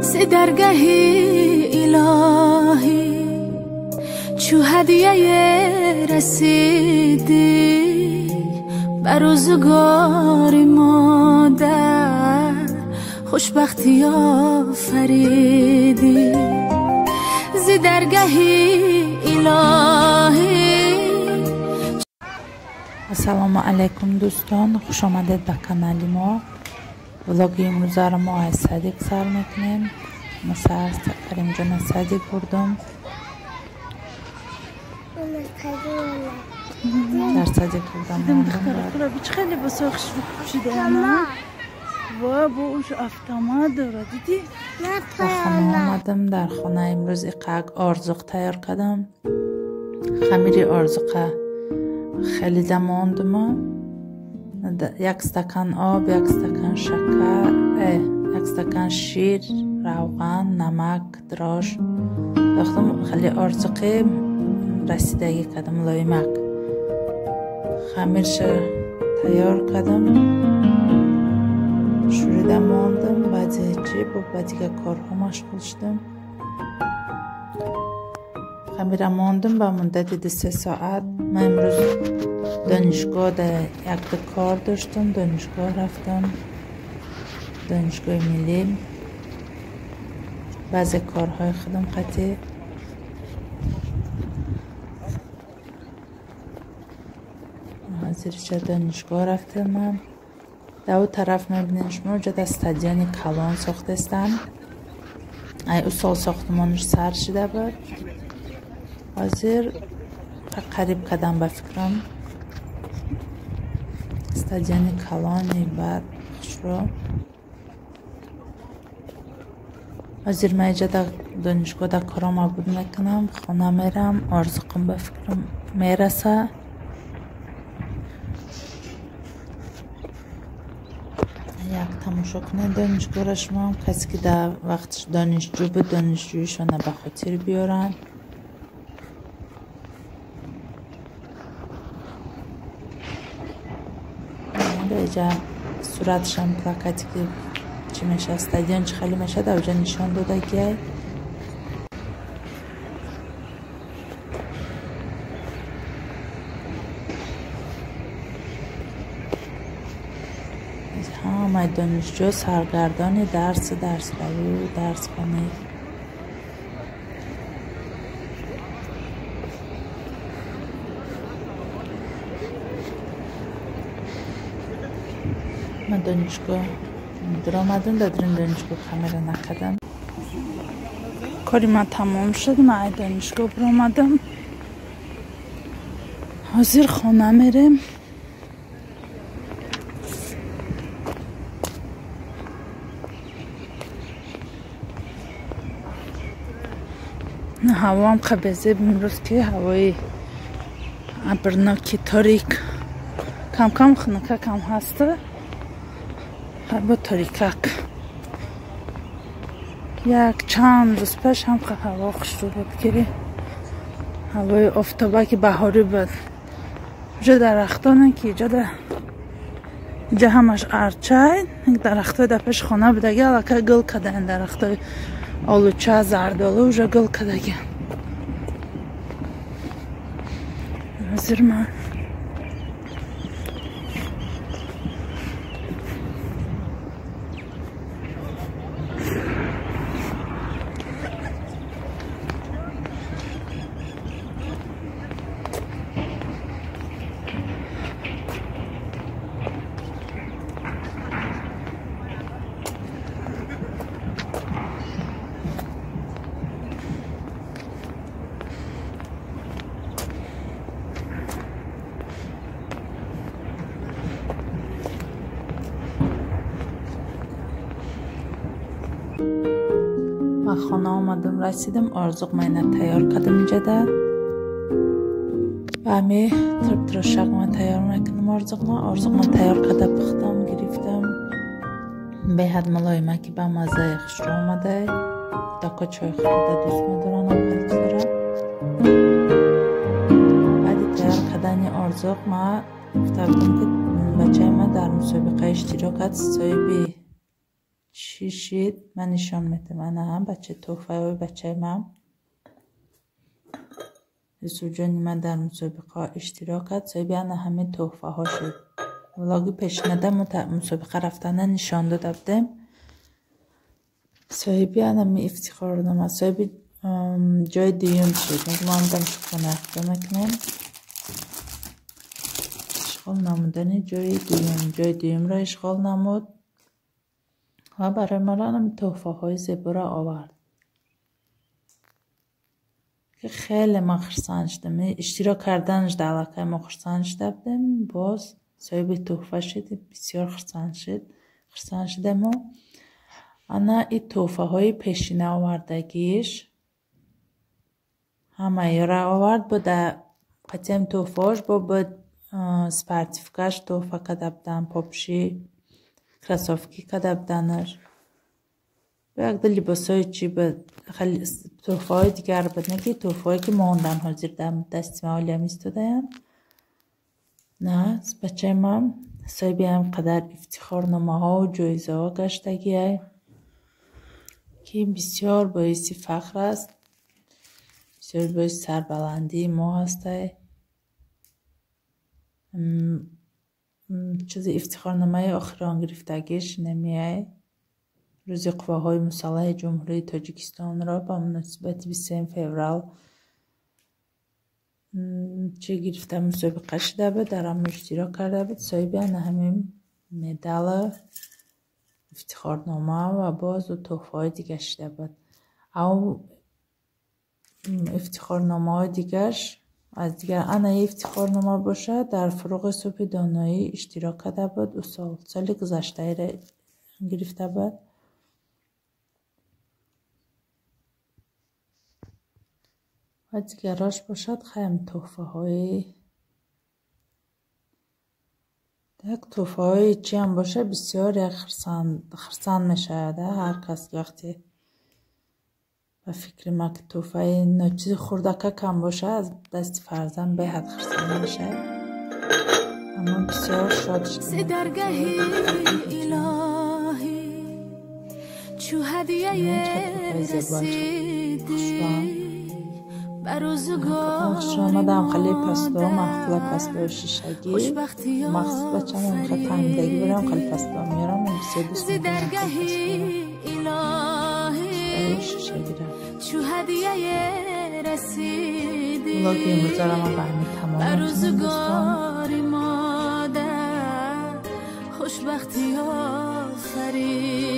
Зи даргаҳи илоҳӣ чу ҳадияе расидӣ, ба рӯзгори модар хушбахтӣ офаридӣ. Зи даргаҳи илоҳӣ. Ассалому алайкум, дӯстон, хуш омадед ба канали мо. Влоги имрӯзаро мо аз садик сар мекунем. Ма сар Каримҷона садик бурдум. Дар садик бурдам. Хеле бисёр хушрӯ пӯшидаана. Ва бо уш автомат дора, дидӣ? Ба хона омадам. Дар хона имрӯз иқак орзуқ тайёр кардам. Хамири орзуқа хелида мондума. Як стакан об, як стакан шакар, як стакан шир, равған, намак, дрож дохтам. Хеле орзуқи расидагӣ кардам, мулоимак. Хамирша тайёр кардам, шӯрида мондам. Баъди чӣ ба дигар корҳо машғул шудам. Хамира мондам ба муддати 2-3 соат. Ман имрӯз донишгоҳ якта кор доштам, донишгоҳ рафтам, донишгоҳи миллӣ. Баъзе корҳои худам қатъи ҳозирча донишгоҳ рафтам. Ман дар ӯ тараф мебинем, шумо ҷа дар стадиони калон сохтаистанд. Ай ӯ сол сохтмонаш сар шуда буд. Ҳозир қариб кардам ба фикрам. Стадиони калони баъд хушрӯ. Ҳозир ман иҷа дар донишгоҳ дар кором обуд мекунам, хона мерам, орзуқам ба фикрам мераса. Як тамошо кунед донишгоҳро шумо, касе ки дар вақтиш донишҷӯ буд, донишҷӯишона ба хотир биёранд. Иҷа суратшам плакате ки чӣ мешавад, стадион чӣ хеле мешавад, авҷа нишон додагиай. Ҳамаи донишҷӯ саргардони дарси дарсравӣ, дарсхонӣ. Ман донишгоҳ даромадам, дар дарун донишгоҳ камера накардам. Кори ман тамом шуд, ман аз донишгоҳ баромадам. Ҳозир хона мерем. Ҳавоам хабезеб имрӯз, ки ҳавои абрноки торик, кам-кам хунукакам ҳаста, ҳаво торикак. Як чанд рӯз пеш ҳам ҳаво хушрӯ буд, ки ҳавои офтобаки баҳорӣ буд. Уҷа дарахтоне ки иҷа ҳамаш арчай, дарахтҳои дар пеши хона будаги аллакай гул карданд, дарахтҳои олуча, зардолу уже гул кардаги. Ҳозир ман Ман хона омадам, расидам, орзуқ майна тайёр кардам иҷада. Ба ҳами тирбтирошак ман тайёр мекунам орзуқма. Орзуқма тайёр карда пухтам, гирифтам. Беҳад мулоима ки ба маззаи хушрӯ омада. Кӯдако чой харида дӯст медоранд ам хеле чизора. Баъди тайёр кардани орзуқ ман гуфта будам, ки бачаи ман дар мусобиқа иштирок кард, соҳиби Чӣ шид, ман нишон медиҳам. Ана бача тӯҳфаҳои бачаи ман. Юсуфҷони ман дар мусобиқаҳо иштирок кард, соҳиби ана ҳамин тӯҳфаҳо шуд. Влоги пешинада мо мусобиқа рафтана нишон дода будем. Соҳиби анами ифтихорнома, соҳиби ҷои дуюм шуд. Мо ҳамдам шукрона мекунем. Ишғол намудани ҷои дуюм. Ҷои дуюмро ишғол намуд ва барои маро анами тӯҳфаҳои зеборо овард. Ки хеле ман хурсанд шудам. Иштирок карданаш дар аллакай мо хурсанд шуда будем. Боз соҳиби тӯҳфа шуд, бисёр хурсанд шуд. Хурсанд шудем мо. Ана и тӯҳфаҳои пешина овардагиш ҳамаёра овард. Бо дар қатъиам тӯҳфаҳош бо спортивкаш тӯҳфа карда буданд, попши, кроссовки карда буданаш. Бо якда либосҳои чӣ буд, тӯҳфаҳои дигар буд, не ки тӯҳфаҳое ки мондан ҳозир дар дасти ман олиам истодаям. На, бачаи ман соҳиби ҳам қадар ифтихорномаҳову ҷоизаҳо гаштагиай, ки бисёр боиси фахр аст, бисёр боиси сарбаландии мо ҳастай. Чизи ифтихорномаи охирон гирифтагиш намеай. Рӯзи қувваҳои мусаллаҳи Ҷумҳурии Тоҷикистонро ба муносибати 23 феврал чӣ гирифта мусобиқа шуда буд, дар ҳамон иштирок карда буд. Соҳиби ана ҳамин медалу ифтихорнома ва боз тӯҳфаҳои дигар шуда буд. Ав ифтихорномаҳои дигарш аз дигар ана ифтихорнома бошад, дар фурӯғи субҳи доноӣ иштирок карда буд. Ӯ соли гузаштаеро гирифта буд. Ва дигарош бошад хаям тӯҳфаҳои як тӯҳфаҳои чиам бошад, бисёр як хурсанд мешавад ҳар кас вақте ба фикри ман ки тӯҳфаи ночизи хурдакакам бошад, аз дасти фарзанд беҳад хурсанд мешавад. Аммо бисёр шод шудам. Даргаҳи илоҳӣ чу ҳадияе расидӣ Омадам хеле пасто, маъқула пастои шишагӣ. Махсус бачам хеле фаҳмидагӣ барам, хеле пасто меёрам, бисёр дӯст медорам шишагиро. Влоги имрӯзаро ман ба ҳамин тамом мекунам, дӯстон. Хушбахтӣ офаридӣ.